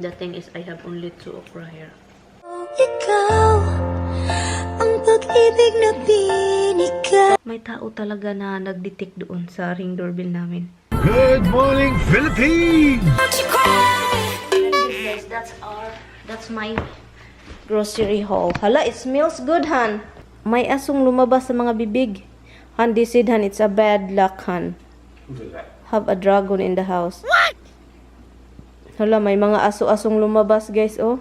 the thing is I have only 2 okra here. Ikaw ang pag-ibig na binigay. May tao talaga na nagdetect doon sa ring doorbell namin. Good morning, Philippines! Guys, that's my grocery haul. Hala, it smells good, Han. May asong lumabas sa mga bibig. Han, they said, Han, it's a bad luck, Han. Have a dragon in the house. What? Hala, may mga aso-asong lumabas, guys, oh.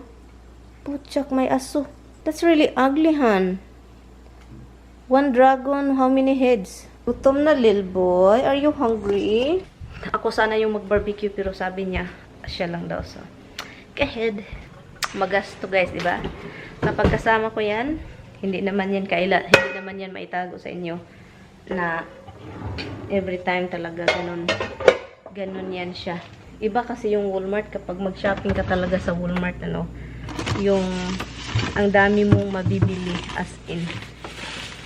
Putsak, may aso. That's really ugly, Han. 1 dragon, how many heads? Gutom na, little boy. Are you hungry? Ako sana yung mag-barbecue, pero sabi niya, siya lang daw. So, go ahead. Magasto, guys, diba? Kapag kasama ko yan, hindi naman yan maitago sa inyo na every time talaga ganun yan siya. Iba kasi yung Walmart, kapag mag-shopping ka talaga sa Walmart, ano, yung ang dami mong mabibili, as in.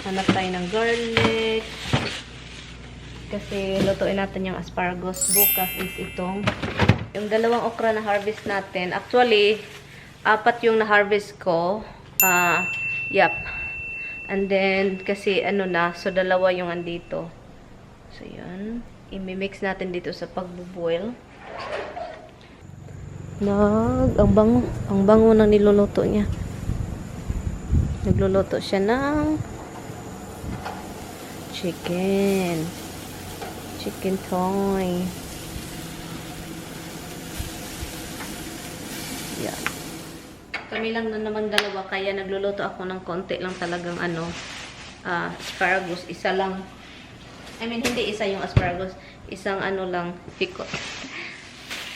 Hanap tayo ng garlic kasi lutuin natin yung asparagus. Bukas is itong yung 2 okra na harvest natin. Actually 4 yung na-harvest ko. Yep. And then kasi ano na, so 2 yung andito. So yun, i-mix natin dito sa pagbo-boil. Ang bango ng niluluto niya. Nagluluto siya ng chicken toy. Yeah. Kami lang na naman 2, kaya nagluluto ako ng konti lang talagang asparagus. Isa lang. I mean, hindi isa yung asparagus. Isang lang, pikot.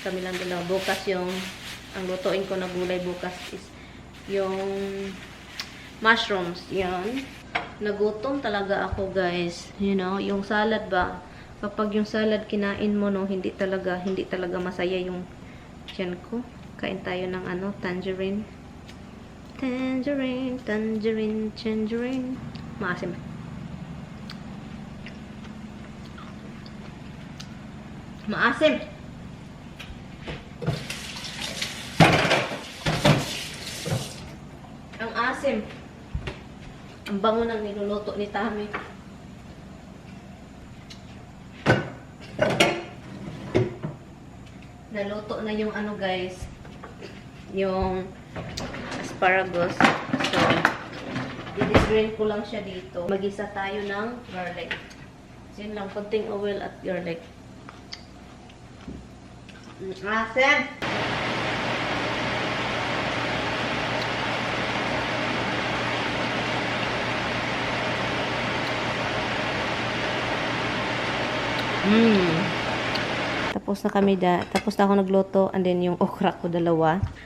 Kami lang 2. Bukas ang lutuin ko na gulay bukas is yung mushrooms. Yan. Nagutom talaga ako, guys. You know, yung salad ba? Kapag yung salad kinain mo, no, hindi talaga masaya yung tiyan ko. Kain tayo ng tangerine. Tangerine. Maasim. Maasim. Ang asim. Ang bango ng niluluto ni Tami. Naluto na yung guys, yung asparagus. So, i-drain ko lang siya dito. Mag-isa tayo ng garlic. So, yun lang, konting oil at garlic. Asim! Tapos na ako nagluto, and then yung okra ko 2.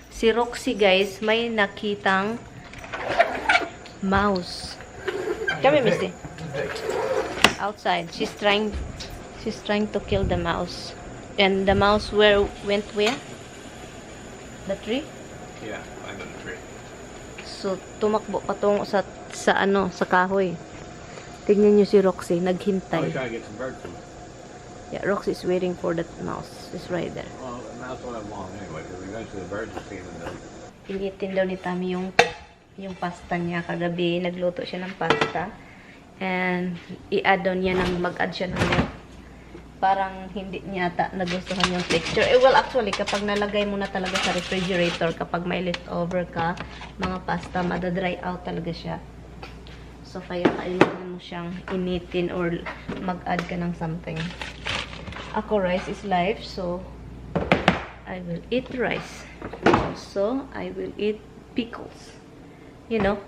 Si Roxy, guys, may nakitang mouse. Come here, Misty. Outside. She's trying to kill the mouse. And the mouse went where? The tree? Yeah, I'm in the tree. So tumakbo patungo sa kahoy. Tingnan niyo si Roxy, naghintay. Trying to get some bird food. Yeah, Roxy is waiting for that mouse. It's right there. Well, the mouse will have long anyway, because eventually the birds will see them. Initin daw ni Tami yung pasta niya kagabi. Nagluto siya ng pasta. And i-add daw niya mag-add siya ng milk. Parang hindi niya nagustuhan yung texture. Well, actually, kapag nalagay mo na talaga sa refrigerator, kapag may leftover ka, mga pasta, madadry out talaga siya. So, kaya kailangan mo siyang initin or mag-add ka ng something. Ako, rice is life, so I will eat rice. Also, I will eat pickles. You know,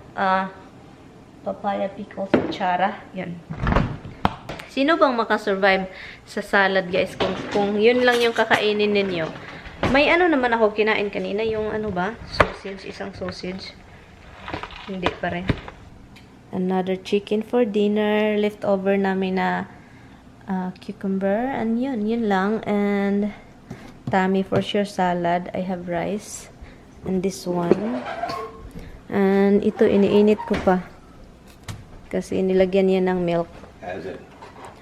papaya pickles, kutsara. Yan. Sino bang makasurvive sa salad, guys? Kung yun lang yung kakainin ninyo. May naman ako kinain kanina, yung sausage, isang sausage. Hindi pa rin. Another chicken for dinner. Leftover namin na cucumber. And yun lang. And Tami for sure salad. I have rice. And this one. And ito, iniinit ko pa. Kasi inilagyan niya ng milk. As in.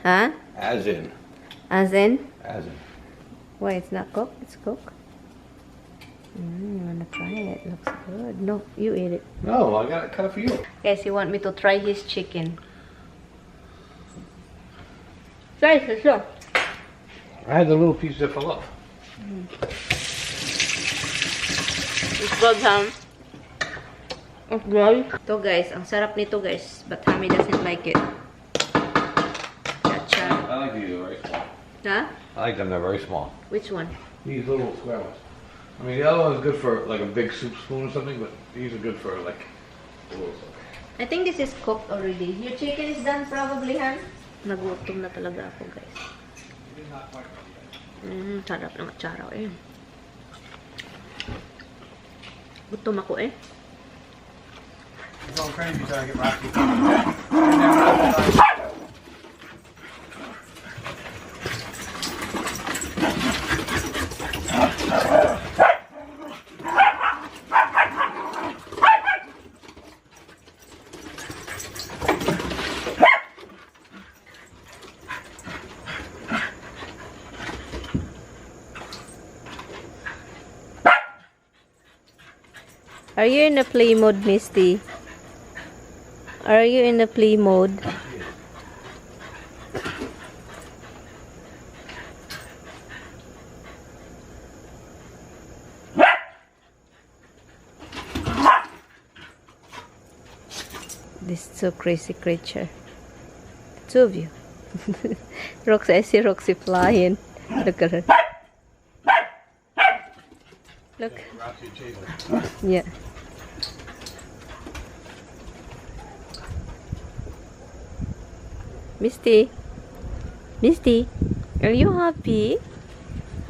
Ha? As in. As in? As in. Why, it's not cooked? It's cooked. Wanna try it? Looks good. No, you eat it. No, I got it cut for you. Guys, you want me to try his chicken? Guys, let's go. I had the little piece that fell off. It's good, Ham. It's good. Ito, guys. Ang sarap nito, guys. But Hammy doesn't like it. Gotcha. I like these, they're very small. Huh? I like them, they're very small. Which one? These little square ones. I mean, the other one's good for like a big soup spoon or something, but these are good for like a little something. I think this is cooked already. Your chicken is done probably, Han? Nagutom na talaga ako, guys. Sarap ng atsaraw eh. Gutom ako eh. You're going crazy trying to get Rocky. Are you in a play mode, Misty? Are you in a play mode? This is so crazy creature. Two of you. Roxy, I see Roxy flying. Look at her. Look. Roxy chasing. Yeah. Misty. Misty, are you happy?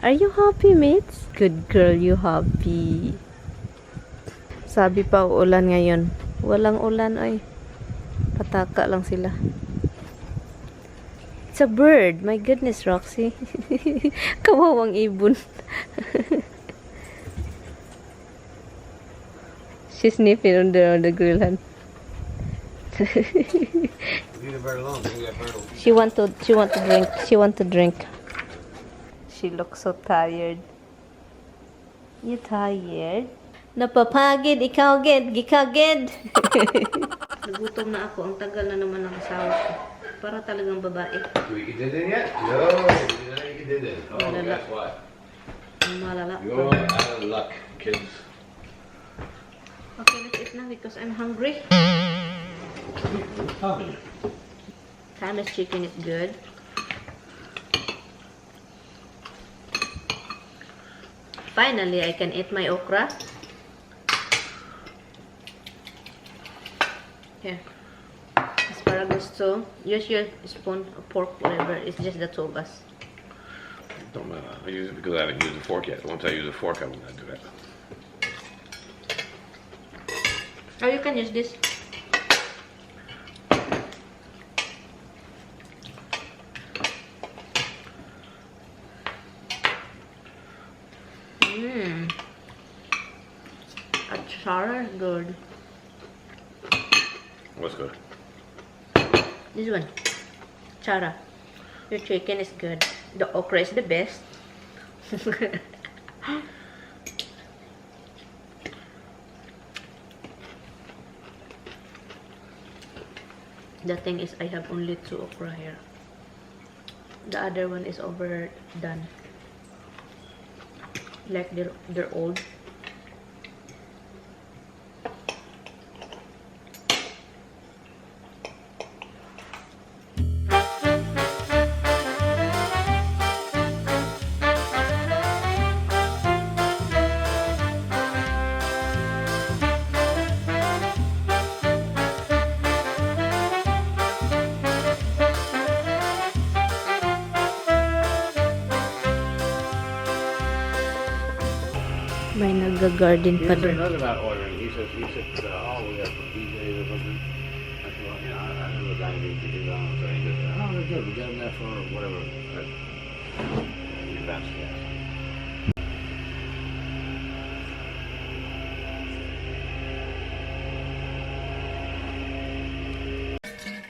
Are you happy, mates? Good girl, you happy. Sabi pa ulan ngayon. Walang ulan ay. Pataka lang sila. It's a bird. My goodness, Roxy. Kawawang ibon. She's sniffing on the grill hand. Leave the bird alone. Leave that bird alone. She want to drink. She want to drink. She looks so tired. You tired? Napapagid, ikaw gid, gikagid. Nagutom na ako. Ang tagal na naman ng asawa ko. Para talagang babae. You did it yet? No, you did it. Oh, Malala. guess what? Malala. You're out of luck, kids. Okay, let's eat now because I'm hungry. Tommy. Thomas chicken is good. Finally, I can eat my okra. Here. Asparagus too. Use your spoon, fork, whatever. It's just the two of us. Don't matter. I use it because I haven't used a fork yet. Once I use a fork, I'm gonna do that. Oh, you can use this. Achara, good. What's good? This one. Chara. Your chicken is good. The okra is the best. The thing is, I have only 2 okra here. The other one is overdone. Like they're old. May nag-garden He pa didn't say doon. nothing about ordering. He said, oh, we have DJs or something. I said, well, you know, I know the guy needs to do that. So he goes, oh, they're good. We got them there for whatever. Events, yes.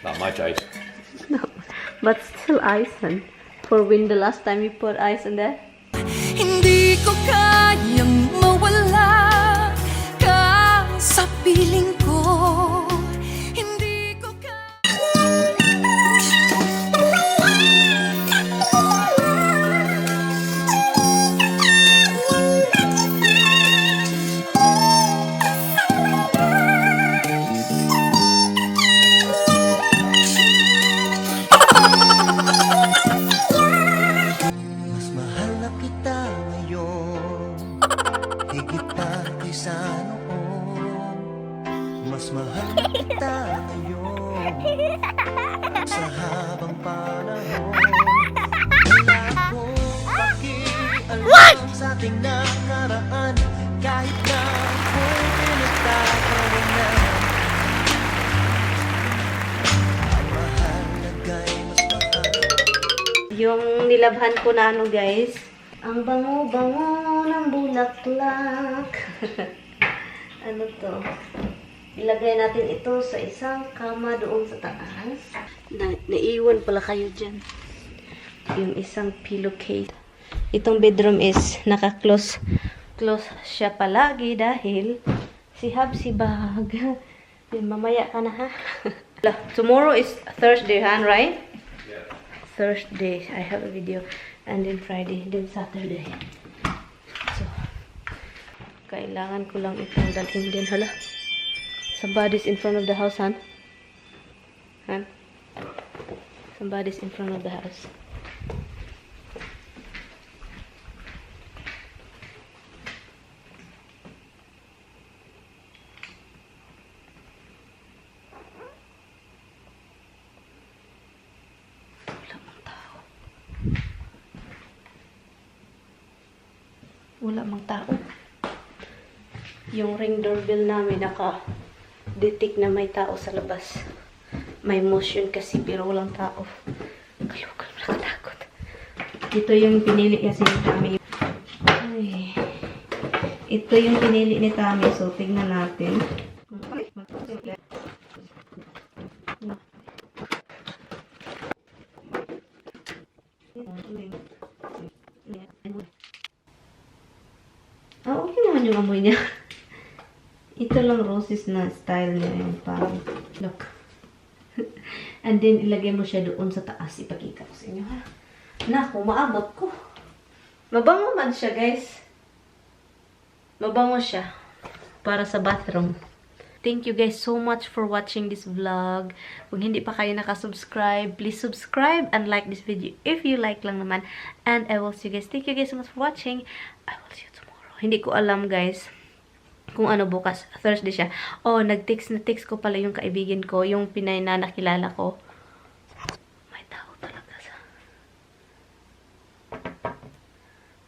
Not much ice. But still ice, hun. For when the last time you put ice in there? Hindi ko kayang mawala Piling ko, hindi ko Mas mahal na kita ngayon, higit pa kaysa noon. Mas mahal na kita ngayon, sa habang panahon. Wala akong pakialam sa ating nakaraan, kahit na ako'y pinagtatawanan. Ang mahalaga'y mas mahal. Yung nilabhan ko na ano guys, ang bango-bango ng bulaklak. Ano to? Ilagay natin ito sa isang kama doon sa taas. Naiwan pala kayo dyan. Yung isang pillowcase. Itong bedroom is naka-close siya palagi dahil si Habsi bag. Then mamaya ka na ha. Tomorrow is Thursday, Han, right? Thursday, I have a video. And then Friday, then Saturday. So, kailangan ko lang itong dalhin din. Hala. Somebody's in front of the house, Han. Han? Somebody's in front of the house. Wala mang tao. Yung ring doorbell namin naka-detect na may tao sa labas. May motion kasi pero walang tao. Kalukal, nakatakot. Ito yung pinili kasi ni Tami. Ay. Ito yung pinili ni Tami. So, tignan natin. Ah, okay naman yung amoy niya. Ito lang roses na style niya yung parang, look. And then, ilagay mo siya doon sa taas. Ipakita ko sa inyo, ha? Naku, maabot ko. Mabango man siya, guys. Mabango siya. Para sa bathroom. Thank you guys so much for watching this vlog. Kung hindi pa kayo nakasubscribe, please subscribe and like this video if you like lang naman. And I will see you guys. Thank you guys so much for watching. I will see you tomorrow. Hindi ko alam guys kung ano bukas. Thursday siya. Oh, na-text ko pala yung kaibigan ko. Yung Pinay na nakilala ko. May tao talaga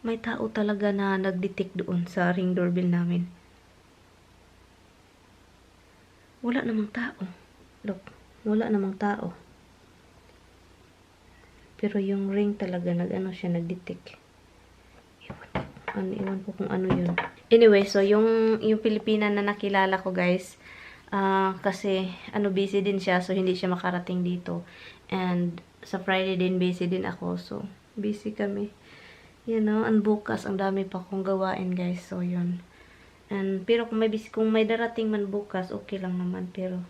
May tao talaga na nag-detect doon sa ring doorbell namin. Wala namang tao. Look, wala namang tao. Pero yung ring talaga, nag-detect. Iwan ko kung ano yun. Anyway, so yung Pilipina na nakilala ko guys, kasi busy din siya, so hindi siya makarating dito. And sa Friday din, busy din ako. So, busy kami. You know, and bukas, ang dami pa kong gawain guys. So, yun. And, pero kung may darating man bukas, okay lang naman. Pero,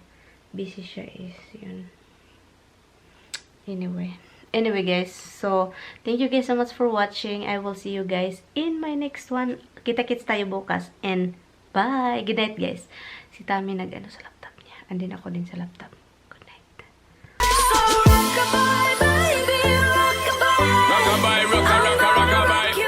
busy siya is, yun. Anyway guys, so, thank you guys so much for watching. I will see you guys in my next one. Kita-kits tayo bukas. And, bye! Good night guys. Si Tami nag-ano sa laptop niya. And din ako din sa laptop.